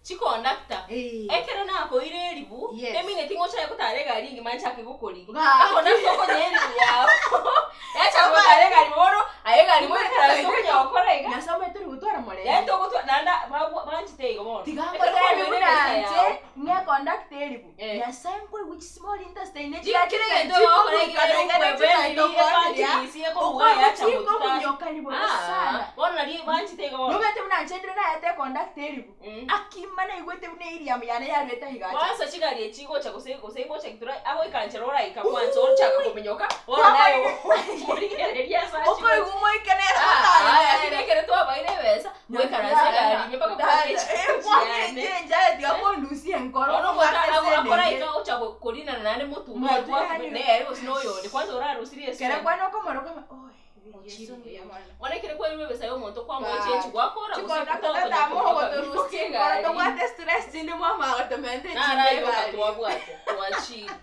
Chikondakta, Eh. ekero nakoire eribu, Yes. emineti ng'a ochake gotara egari engima nchake gokorigia. Gaki. Akondakta okonya eribu yago, yachaka gotara egari bono, aye egari moikaranse okonya gokora iga. Nyasae omanyete tori gotwara morembe. Yaani togotwa naende babwa banchete igo bono. Tiga Ekero ngotebi kwamoire buna ebesa inche, yago. ng'a ekondakta eribu, Eh. Nyasae nkoigwa chismall intestine Kera egento ogokora ekero okwebwa epanchirisi ekobuga yacha gotutara. chikobunyokani bobe sana. Bono nari banchete igo bono. Nomanyete buna inche ndire naete ekondakta eribu, Mm. akima naigwete buna eiriamu yane yarwete aiga acha. Kwanza chigari echi chigocha gose gose ngocha gitura agoika nchera oraika kwanza ochaka kominyoka bono naye omorigereria ase achigocha. Okoigwa omoike nere Ah, gotara ah, nere. lakini ekero twabaire ebesa goikaransa egari ime mpaka kwake chiane. Tiga kondusia enkoro Bono obwate ogocha ase akora enenge. iga ocha korinana naende motumo Motu gwaku yani. nere gose na oyonde kwanza orarusirie Kere esweta. kwane okomoroka oi Yeso mbuya mono. Bono ekero kwairwe ebesa ya omonto kwamoa echenchi gwakora gose Chikondakta tokonya tata kominyoka mogotorusia minyoka enkoro egari. tobwate stress chinde mwamanya gotomenta Naraye echinde boka egari. twabwate twachire.